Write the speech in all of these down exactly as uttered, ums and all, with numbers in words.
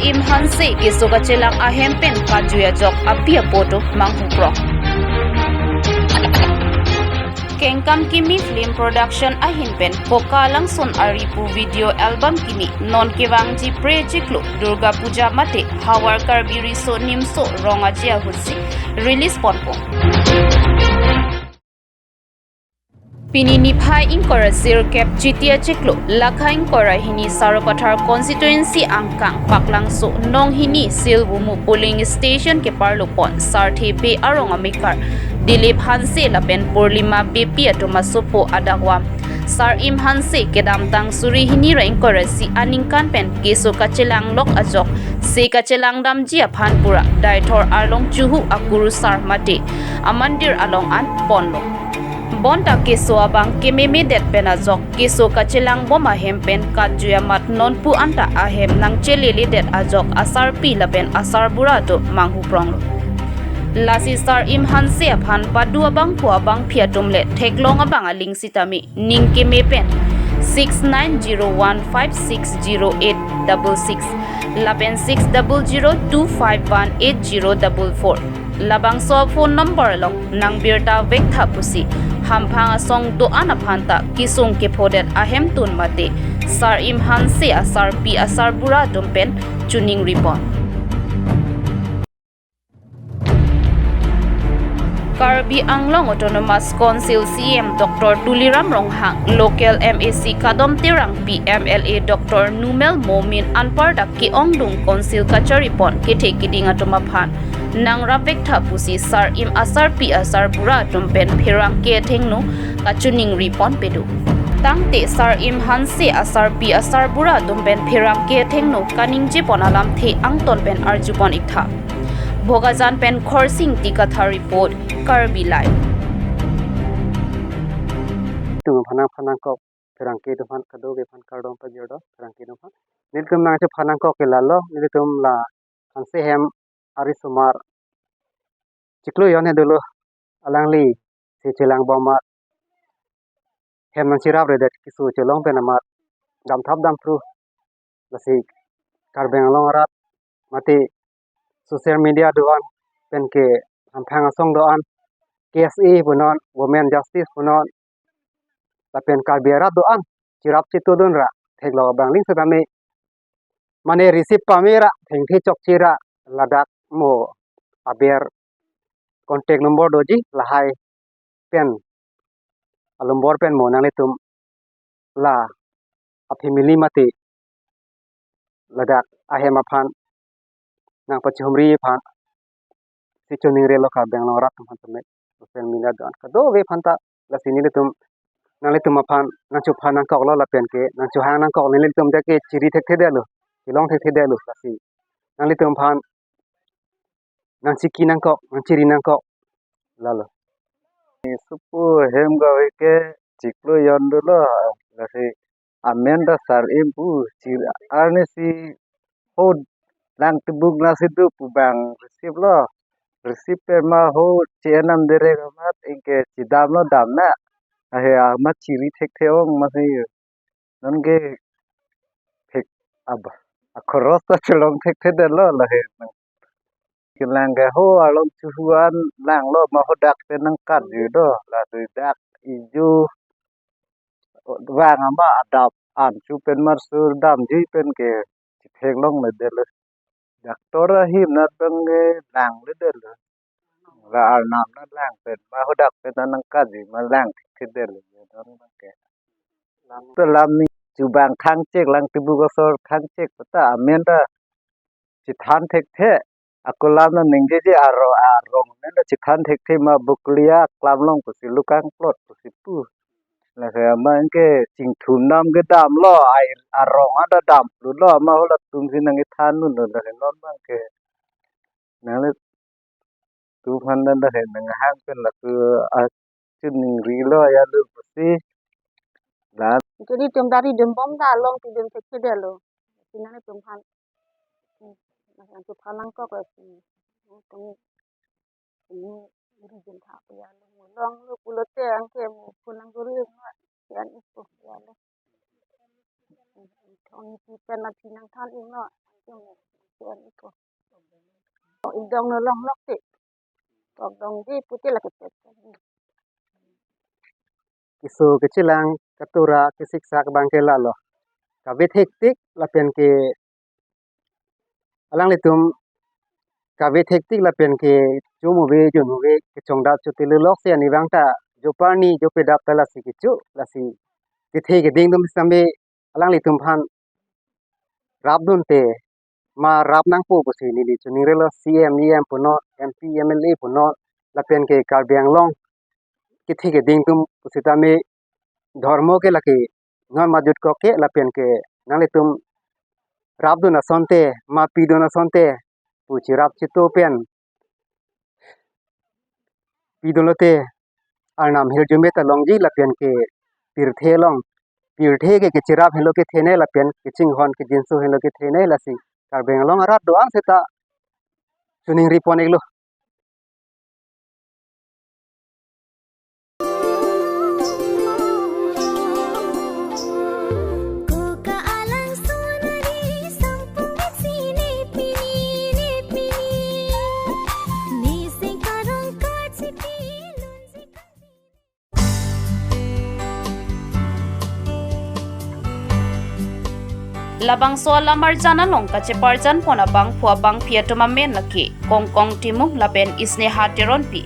Im Hanse keso kachelang ahem pen kajui ajok api apo atum manghuprong. Kengkam Kimi Film Production ahin pen Koka Langsun Ari pu video album kimi non kevangji Phre chiklo Durga Puja mate Howraghat Karbi Riso Nimso Rong Aje ahutsi release ponpo. Pini niphai ingkoi ra sirkep Chiti achiklo, lakha ingkoi ra hini Sarupathar constituency angkang Paklangso nong hini Silvumu polling station keparlo pon sarthe Bey arong amekar Dilip Hanse lapen Purnima Beypi atum asopo adakvam Sar Im Hanse kedamtang suri hini ra ingkoi ra isi aningkan pen keso kachelang lok ajok se kachelang damji aphan pura Deithor arlong chuhu akurusar mate amandir along an ponlo. Bonta keso abang kememedet pen ajok keso kachelang bom ahem pen kajui amat nonpu anta ahem nangcheleledet ajok asarpi lapen asarbura atum manghupronglo. Lasi Sar Im Hanse aphan padu abangphu abangphi atum le theklong abang aling sitame ning keme pen six nine zero one five six zero eight double six lapen six double zero two five one eight zero double four labangso phone number along nangbirta vektha pusi hamphang asong do-an aphan ta kesung kephodet ahemtun mate Sar Im Hanse asarpi asarbura atum pen choningri pon. Karbi Anglong Autonomous Council C E M Doctor Tuliram Ronghang, local M A C Kadom Terangpi, M L A Doctor Numel Momin anparta ke-ongdung council kachari pon kethe keding atum aphan nangrap vektha pusi Sar Im asarpi asarbura atum pen pherangke athengno kachoningri pon pedo. Tangte Sar Im Hanse asarpi asarbura atum pen pherangke athengno kaningje pon alamthe angton pen arju pon iktha. Bokajan pen Khorsing Dikatha report, Karbi Live. Tum aphan nangphan nangkok pherangke atum aphan kadokave aphan kardom pajirdo pherangke atum aphan. Nelitum nangchephan nangkok ke lalo, nelitum la Hanse hem arisomar chiklo jon he dolo, alangli se chelang bom amat, hem nangcherapre det keso chelong pen amat damthap damthru, lasi Karbi Anglong arat mate social media do-an pen ke hamphang asong do-an, K S A punon, Women Justice punon, lapen Karbi arat do-an cherap chetudun ra theklong abang aling sitame, mane receive pame ra, thengthe chokche ra, ladak mo aber contact number doji, lahai pen alumbor pen mo nanglitum la afamily mate ladak ahem aphan nangpachihumri aphan si choningrilo Karbi Anglong arat atum aphan tame, social media do-an kadokave aphan ta. Lasi nelitum nanglitum aphan nangchephan nangkoklo lapen ke nangchehang nangkok, nelitum det ke chiri thekthedetlo, chelong thekthedetlo, lasi nanglitum aphan nangchiki nangkok, nangchiri nangkok, lalo. Sopo hem gave ke chiklo jon dolo, lasi amen ta Sar Im pu, chiri arnisi ho lang tebuk nasi do pu bang receive lo. Receive pen ma ho che-en nam direct amat anke chedamlo damna. Ahe amat chiri thekthe ong masi. Nonke thek aba. Akhoros ta chelong thekthedetlo lahe. Kelang ke ho arlong chuhu an langlo ma ho dak pen nangkatjuido. Lasi dak iju vang ama adap an chu pen mar sur damjui pen ke chithekloledetlo. Doctor ahim nat bang ke langledetlo. La arnam nat lang pen ma ho dak pen nangkatjui ma lang thekthedetlo. Non bang ke. Lam, lam ni chubang khangchek lang tebuk asor khangchek pata amen ta chethan thekthe. Ako lam nangji je aro arong ne la chethan thekthe ma Buklia klam long pusi lukang plot pusi pu. Lasi ama anke chingthum nam kedamlo, ai arong ada damlo, ama holatum si nangkethan dunlo, lasi non bang ke nanglitum aphan dan dak he nanghang pen laso achoningri lo ya lo pusi dan. Jadi tum dari dum bom ta along ti dum thekthedetlo. Sina ni tum aphan, hmm, nangchephan nangkok lasi. Hmm, tum, tum ri jin tha ya lo, mo longlo pulote anke mo phone nangguri lo, yan ipo ya lo. Hmm, hmm, thong pi pen aphi nangthan inglo, anke mo. Ikdong no longlok te. Kokdong di puti lake pet. Keso kechelang katura kesiksak abang ke lalo. Kave thektik lapen ke alanglitum kave thektik lapen ke chom ave, jun ave, kechongdap chotilo lok si ani abang ta joparni jope dap ta lasi kecho, lasi kethe keding atum sitame alanglitum aphan rapdun te, ma rap nangpo pusi neli choningri lo. C M, E M punon, M P, M L A punon, lapen ke Karbi Anglong kethe keding atum pusitame dhormo ke lake non majut kok ke, lapen ke nanglitum rapdun asonte, ma pidun asonte pu cherap chito pen pidun lote arnam hirjume ta longji, lapen ke pirthe along, pirthe ke kecherap henlo kethenei, lapen kechinghon kejinso henlo kethenei, lasi Karbi Anglong arat do-an seta choningri pon iklo. Labangso alamarjan along kacheparjan pon abangphu abangphi atum amen lake Kongkong Timung lapen Isneha Teronpi.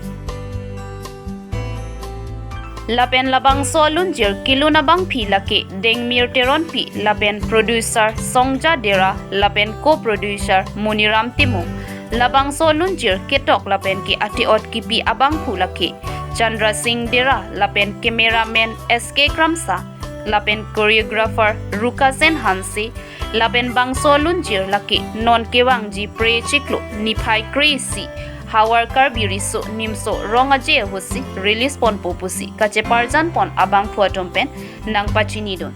Lapen labangso alunjir kelun abangphi lake Dengmir Teronpi lapen producer Songja Dera lapen co-producer Muniram Timung. Labangso alunjir ketok lapen ke ate-ot kipi abangphu lake Chandra Singh Dera lapen cameraman S K Kramsa lapen choreographer Rukasen Hanse, lapen bangso alunjir lake non kevangji Phre chiklo niphai kre-isi Havar Karbi Riso Nimso Rong Aje ahutsi release ponpo pusi kacheparjan pon abangphu atum pen nangpachinidun.